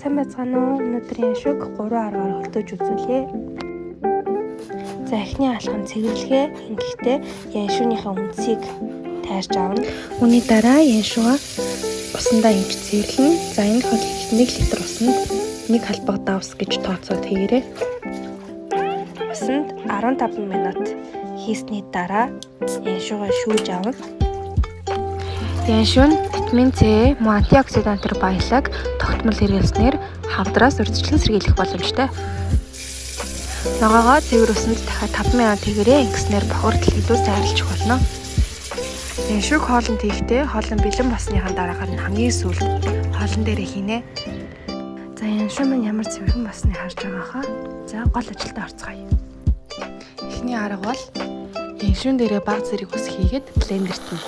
Сайн байцгаана уу? Өнөөдөр яншиг 3 аргаар хөлдөөж үзүүлье. За, эхний алхам цэвэрлэгээ. Ингэхдээ яншууныхаа үндсийг тайрч авна. Үүний дараа яншуугаа усандаа ингэж цэвэрлэнэ. За, энэ тохиолдолд 1 литр усанд 1 халбаг давс гэж тооцоод хийгээрэй. Усанд 15 минут хийсний дараа яншуугаа шүүж авна. Яншуу нь витамин С, мөн антиоксидантаар баялаг, тогтмол хэрэглэснээр хавдраас урьдчилан сэргийлэх боломжтой. Ногоогоо цэвэр усанд дахиад 5 минут хийгээрэй. Ингэснээр бохирдол илүү сайн арилжих болно. Яншууг хоолнд хийхдээ хоолн бэлэн болсныхаа дараагаар нь хамгийн сүүлд хоолн дээрээ хийнэ. За, яншуу маань ямар цэвэрхэн болсныг харж байгаа хаа. За, гол ажилдаа орцгоё. Эхний арга бол яншуун дээрээ бага зэрэг ус хийгээд блендерт нь.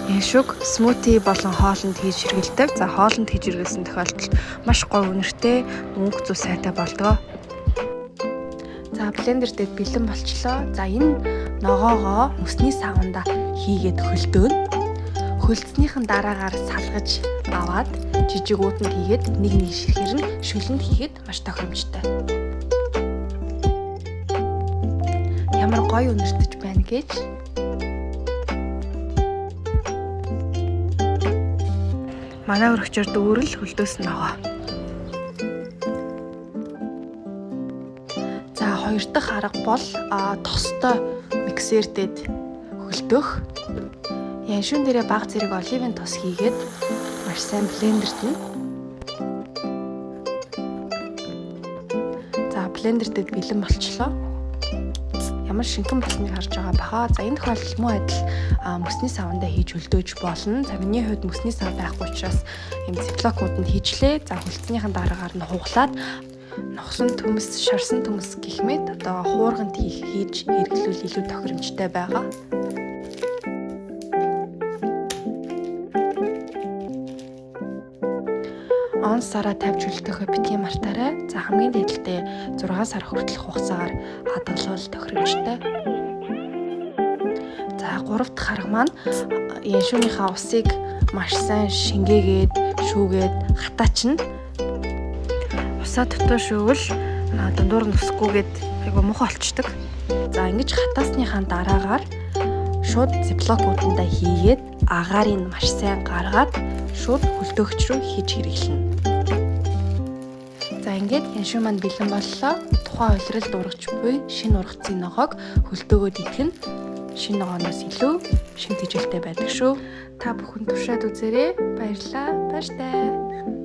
Яншууг смути болон хоолнд хийж хэрэглэдэг. За, хоолнд хийж хэрэглэсэн тохиолдолд маш гоё үнэртэй, өнгө зүй сайтай болдгоо. За, блендер дээр бэлэн болчлоо. За, энэ ногоогоо мөсний саванда хийгээд хөлдөөнө. Хөлдснийхэн дараагаар салгаж аваад жижиг ууданд хийгээд нэг нэг ширхээр нь шөлөнд хийхэд маш тохиромжтой. Ямар гоё үнэртэж байна гэж. Манай өргөчөөр дүүрэл хөлдөөс ногоо. За, хоёр дахь арга бол тостой миксердэд хөлдөөх. Яншуун дээрээ бага зэрэг оливын тос хийгээд маш сайн блендерт нь. За, блендердэд бэлэн болчлоо. Ямар шингэн болсныг харж байгаа баха. За, энэ тохиолдолд мөн адил мөсний савандаа хийж хөлдөөж болно. За, миний хувьд мөсний сав байхгүй учраас ийм зиплокууданд хийжлээ. За, хөлдснийхэн дараагаар нь хуглаад ногсон төмс, шарсан төмс гэх мэт одоо хуурганд хийж хэрэглүүл илүү тохиромжтой байгаа. Он сараа тавьж хөлдөөхөө битгий мартаарай. За, хамгийн дээдэлтэй 6 сар хүртэлх хугацаагаар хадгалбал тохиромжтой. За, гурав дахь арга маань яншууныхаа усыг маш сайн шингээгээд, шүүгээд хатаачна. Усаа дутуу шүүвэл дундуур нь өсөхгүйгээд айгу муухай болчдөг. За, ингэж хатаасныхаа дараагаар шууд зиплокуудандаа хийгээд агаарын маш сайн гаргаад шууд хөлдөөгч рүү хийж хэрэглэнэ. За, ингээд яншуу маань бэлэн боллоо. Тухайн улиралд ургаж буй шинэ ургацын ногоог хөлдөөгөөд идэх нь шинэ ногооноос илүү шим тэжээлтэй байдаг шүү. Та бүхэн туршаад үзээрэй. Баярлалаа. Баяртай.